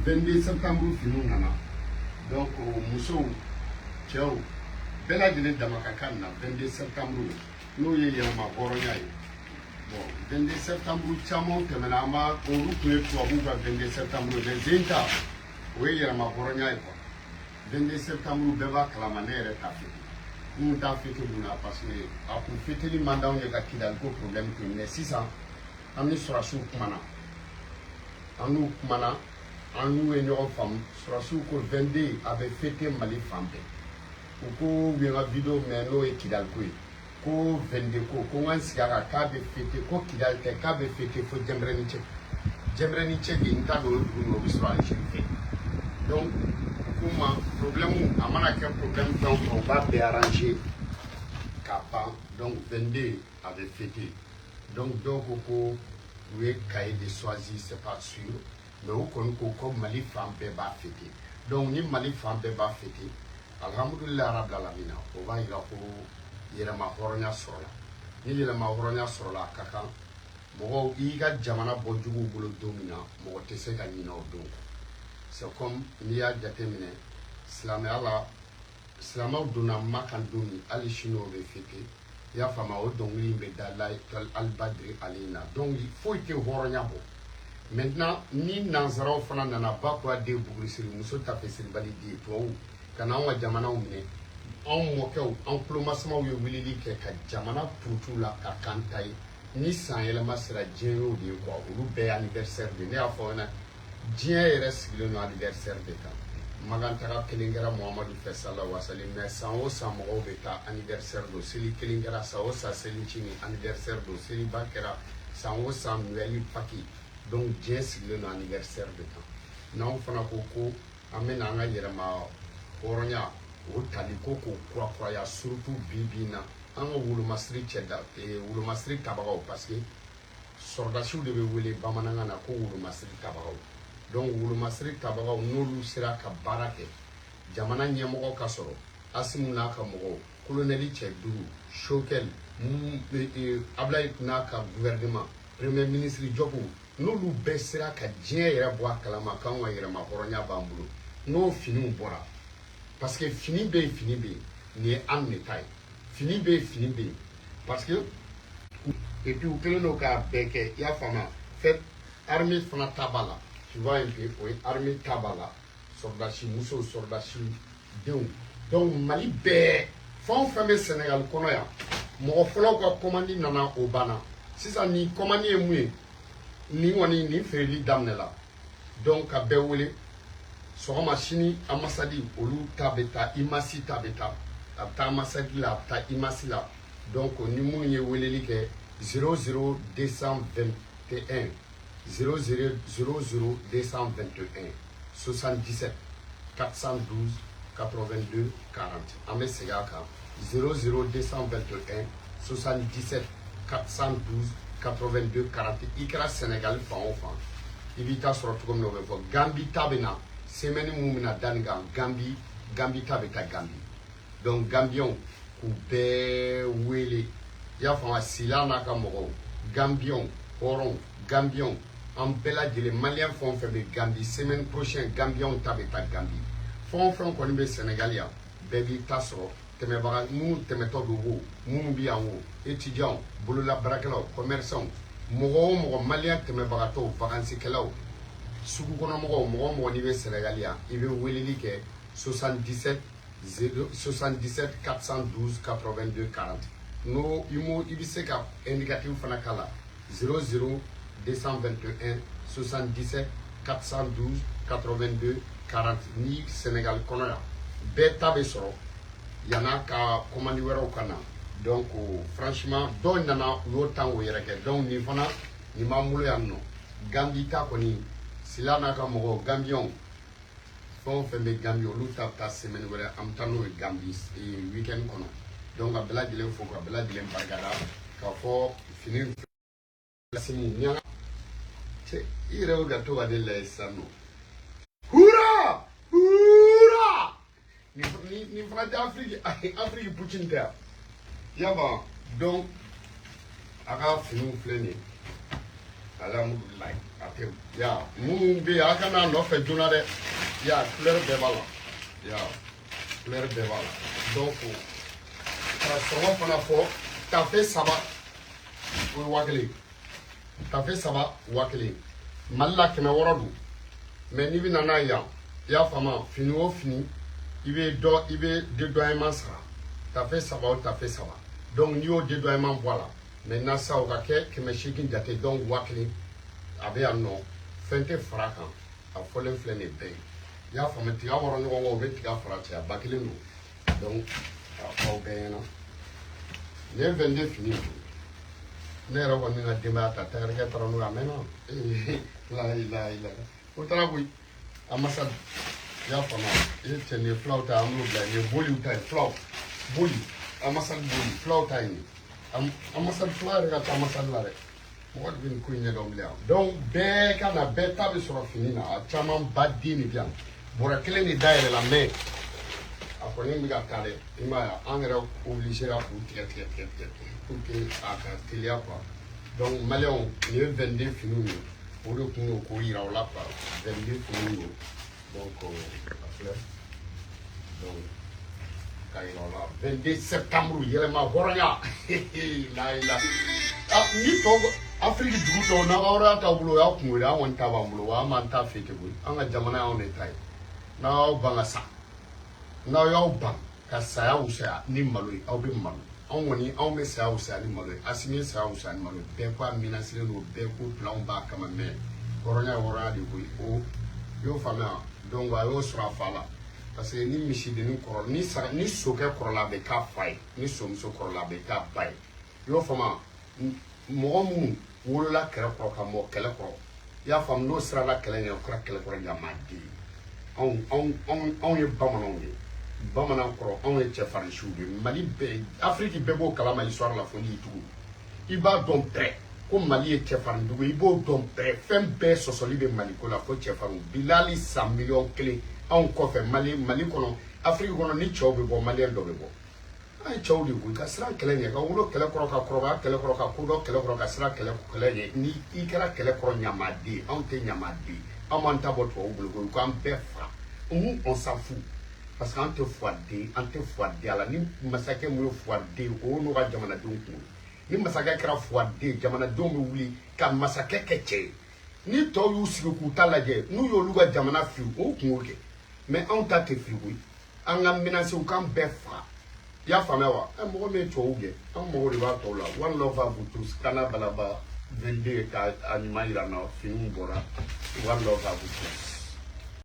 22 septembre finiw nana. Donc musow, cɛw, bɛɛ lajɛlen dama ka kan na 22 septembre, n'o ye yɛlɛma hɔrɔnya ye. Bon, 22 septembre caman tɛmɛna, an b'a olu tun ye tubabuw ka 22 septembre, mais zen ta, o ye yɛlɛma hɔrɔnya ye quoi. 22 septembre, bɛɛ b'a kalama, ne yɛrɛ t'a fêté. N kun t'a fêté mun na? Parce que a kun fêteli man d'anw ye ka Kidali ko problème to yen. Mais sisan, an ni sɔrɔdasiw kumana, an n'u kumana, an n'u ye ɲɔgɔn faamu. Sɔrɔdasiw ko 22 a bɛ fêté Mali fan bɛɛ. U ko u ye n ka vidéo mɛn, n'o ye Kidali ko ye, ko 22 ko n ka n sigi a kan k'a bɛ fêté, ko Kidali tɛ, k'a bɛ fêté fo Jɛnbɛrɛni cɛ, Jɛnbɛrɛni cɛ k'i n t'a dɔn o dugu min, o bɛ sɔrɔ Algérie fɛ. Donc u ko n ma, problème a mana kɛ, problème fɛn o fɛn, u b'a bɛɛ arranger k'a ban. Donc 22 a bɛ fêté. Donc dɔw ko ko u ye cahier de choisi, c'est pas sûr, mais u kɔni ko ko Mali fan bɛɛ b'a fêté. Donc ni Mali fan bɛɛ b'a fêté, alhamdulilayi rabil alamina, o b'a yira ko yɛlɛma hɔrɔnya sɔrɔla. Ni yɛlɛma hɔrɔnya sɔrɔla, a ka kan mɔgɔw i y'i ka jamana bɔ juguw bolo don min na, mɔgɔ tɛ se ka ɲinɛ o don kɔ. C'est comme n'i y'a jateminɛ silamɛya la, silamɛw donna Makan don min, hali sini o bɛ fêté, i y'a faamu? O dɔnkili in bɛ da la alibadiri ale na. Donc foyi tɛ hɔrɔnya bɔ. Maintenant, ni nanzaraw fana nana, ba ko a den bugurisiri muso tafe siribali di tubabu ka na anw ka jamanaw minɛ, anw mɔkɛw, an kulomasamaw ye wulili kɛ ka jamana purutu la ka kan ta ye. Ni san yɛlɛma sera, diɲɛ y'o de ye quoi, olu bɛɛ ye anniversaire de. Ne y'a fɔ aw ɲɛna, diɲɛ yɛrɛ sigilen don anniversaire de kan. Makan taga kelen kɛra Muhamadu fɛ sallallahu alaihi wasallam, mais san o san mɔgɔw bɛ taa anniversaire don. Seli kelen kɛra, san o san selicini anniversaire don, seliba kɛra san o san, Noël, Pâques. Donc diɲɛ sigilen don anniversaire de kan. N'anw fana ko ko an bɛna an ka yɛlɛma hɔrɔnya o tali ko k'o kurakuraya, surtout bi bi in na, an ka wolomasiri cɛ da wolomasiri tabagaw, parce que sɔrɔdasiw de bɛ wele bamanankan na ko wolomasiri tabagaw. Donc wolomasiri tabagaw, n'olu sera ka baara kɛ, jamana ɲɛmɔgɔ ka sɔrɔ, Asimu n'a ka mɔgɔw, kolonɛli cɛ duuru, Choguel, Ablaye n'a ka gouvernement, premier ministre Jɔpu, n'olu bɛɛ sera ka diɲɛ yɛrɛ bɔ a kalama k'anw ka yɛrɛma hɔrɔnya b'an bolo, n'o finiw bɔra, parce que fini bɛ yen, fini bɛ yen, nin ye an de ta ye, fini bɛ yen, fini bɛ yen, parce que et puis u kɛlen don k'a bɛɛ kɛ, i y'a faamuya? Fait armée fana ta b'a la, tu vois un peu, o ye armée ta b'a la, sɔrɔdasi musow, sɔrɔdasi denw. Donc Mali bɛɛ, fɛn o fɛn bɛ Sénégal kɔnɔ yan, mɔgɔ fɔlɔw ka commande nana, o banna. Sisan nin commande ye mun ye? Nin kɔni, nin feereli daminɛla. Donc ka bɛɛ wele sɔgɔma sini, ambassade olu ta bɛ taa, imasi ta bɛ taa, a bɛ taa ambassade la, a bɛ taa imasi la. Donc ni minnu ye weleli kɛ, 00 221 00 00 221 77 412 82 40. An bɛ segin a kan: 00 221 77 412 82 40. I kɛra Sénégal fan o fan, i b'i ta sɔrɔ cogo min na, o bɛ fɔ. Gambi ta bɛ na semaine mun bɛna da nin kan, Gambi, Gambi ta bɛ taa Gambi. Donc Gambiyɛnw, k'u bɛɛ wele, i y'a faamu? Sila n'a ka mɔgɔw, Gambiyɛnw, hɔrɔnw, Gambiyɛnw, an bɛɛ lajɛlen, maliyɛn fɛn o fɛn bɛ Gambi, semaine prochaine Gambiyɛnw ta bɛ taa Gambi. Fɛn o fɛn kɔni bɛ Sénégal yan, bɛɛ b'i ta sɔrɔ. Tɛmɛbaga minnu tɛmɛtɔ don o, minnu bɛ yan o, étudiants, bololabaarakɛlaw, commerçants, mɔgɔ o mɔgɔ, maliyɛn tɛmɛbagatɔw, vacances-kɛlaw, sugu kɔnɔmɔgɔw, mɔgɔ o mɔgɔ n'i bɛ Sénégal yan, i bɛ weleli kɛ 77 0 77 412 82 40. N'o i m'o, i bɛ se ka indicatif fana k'a la: 00 221 77 412 82 40. Ni Sénégal kɔnɔ yan, bɛɛ ta bɛ sɔrɔ yann'a ka commande wɛrɛw ka na. Donc franchement, dɔw nana, u y'o tan k'o yɛrɛ kɛ. Donc nin fana, nin b'an bolo yan nɔ. Gambi ta kɔni, Sila n'a ka mɔgɔw, Gambiyɛnw, fɛn o fɛn bɛ Gambi, olu ta bɛ taa semaine wɛrɛ, an bɛ taa n'o ye Gambi weekend kɔnɔ. Donc ka bɛɛ lajɛlen fo, ka bɛɛ lajɛlen barikada, k'a fɔ fini Asimu ɲaga cɛ, i yɛrɛ bɛ ka to ka ne lajɛ sisan nɔ. Hura hura, nin fana tɛ Afiriki, Afiriki Poutine tɛ yan, i y'a faamu? Donc a ka finiw filɛ nin ye, alhamdulilayi, a tewu. Ya minnu bɛ yen, a ka n'a nɔfɛ joona dɛ. Ya couleur bɛɛ b'a la, ya couleur bɛɛ b'a la. Donc ka sɔngɔ fana fɔ, tafe 3, o ye 1000, tafe 3 1000. Mali la 600 don, mais n'i bɛ na n'a ye yan, i y'a faamu, fini o fini i bɛ dɔ, i bɛ dédouanement sara, tafe 3 o tafe 3. Donc n'i y'o dédouanement bɔ a la, maintenant sisan o ka kɛ 800 jate. Donc 1000 a bɛ yan nɔ, fɛn tɛ fara a kan, a fɔlen filɛ nin ye bɛɛ ye, i y'a faamu. Tiga wɔrɔ ɲɔgɔn kɔ, u bɛ tiga fara cɛya ba kelen don. Donc k'a fɔ aw bɛɛ ɲɛna, nin ye 22 fini ye. Ne yɛrɛ kɔni ka denbaya ta, tagarikɛ taara n'o ye a mɛnna. La ilaha illallah, o taara koyi. Ambassade, i y'a faamu, i ye cɛ, nin ye filaw ta ye, an b'o bila. Nin ye boliw ta ye, filaw boli, ambassade boli, filaw ta ye nin ye. Ambassade fila yɛrɛ ka ca ambassade la dɛ, mɔgɔ de bɛ nin ko in ɲɛdɔn bilen yan. Donc bɛɛ ka na, bɛɛ ta bɛ sɔrɔ fini na, a caman ba den de bɛ yan. Bɔrɛ kelen de dayɛlɛ la, mais a kɔni bɛ ka taa dɛ, i m'a ye, an yɛrɛ obligé ra k'u tigɛ tigɛ tigɛ tigɛ pour que a ka teliya quoi. Donc maliyɛnw, nin ye 22 finiw ye, o de kun don k'o yira aw la quoi. 22 finiw don. Donc a filɛ, donc k'a yira aw la, 22 septembre, yɛlɛma hɔrɔnya la ila. Ah, ni tɔw Afiriki dugu tɔw n'aw ka hɔrɔnya t'aw bolo, o y'aw kungo ye, an kɔni ta b'an bolo wa, an b'an ta fêter koyi. An ka jamana y'anw de ta ye. N'aw y'aw ban ka sa, n'aw y'aw ban ka saya wusaya ni malo ye, aw bɛ malo. Anw kɔni, anw bɛ saya wusaya ni malo ye. Asimi ye saya wusaya ni malo ye. Bɛɛ ko a menacelen don, bɛɛ ko plan b'a kama, mais hɔrɔnya ye hɔrɔnya de koyi. O i y'o faamuya. Donc a y'o sɔrɔ a fa la, parce que ni misidennin kɔrɔ, ni saga, ni sokɛ kɔrɔla, a bɛ k'a fa ye, ni somuso kɔrɔla, a bɛ k'a ba ye. I y'o faamuya. Mɔgɔ minnu wolola kɛlɛ kɔrɔ ka mɔ kɛlɛ kɔrɔ, i y'a faamu, n'o sirala kɛlɛ ɲɛ, o kɛra kɛlɛ kɔrɔ ɲamaden ye. Anw ye bamananw ye, bamanan kɔrɔ, anw ye cɛfarinsiw de ye. Mali bɛɛ, Afiriki bɛɛ b'o kalama histoire la. Fo n'i tugu, i b'a dɔn bɛɛ ko Mali ye cɛfarin dugu ye, i b'o dɔn bɛɛ. Fɛn bɛɛ sɔsɔli bɛ Mali ko la fo cɛfarinw. Bilali san 1 miliyɔn anw kɔfɛ, Mali kɔnɔ, Afiriki kɔnɔ, ni cɛw bɛ bɔ, maliyɛn dɔ bɛ bɔ. An ye cɛw de koyi, ka siran kɛlɛ ɲɛ, ka wolo kɛlɛ kɔrɔ, ka kɔrɔbaya kɛlɛ kɔrɔ, ka kodɔn kɛlɛ kɔrɔ, ka siran kɛlɛ ɲɛ. Ni i kɛra kɛlɛ kɔrɔ ɲamaden, anw tɛ ɲamaden, anw b'an ta bɔ tubabuw bolo koyi, k'an bɛɛ faga. Nous, on s'en fout, parce que an tɛ fuwaden, an tɛ fuwaden a la. Ni masakɛ mun ye fuwaden, o n'o ka jamanadenw kun ye. Ni masakɛ kɛra fuwaden, jamanadenw bɛ wuli ka masakɛ kɛ cɛ ye. Ni tɔw y'u sigi k'u ta lajɛ, n'u y'olu ka jamana fili, o kun y'o kɛ, mais anw ta tɛ fili koyi. An ka menacer k'an bɛɛ faga, i y'a faamuya wa? Ɛ, mɔgɔ min ye tubabu gɛn, an mago de b'a tɔw la. One love à vous tous. Kana balaba 22 ka a ɲuman yira n na, finiw bɔra. One love à vous tous.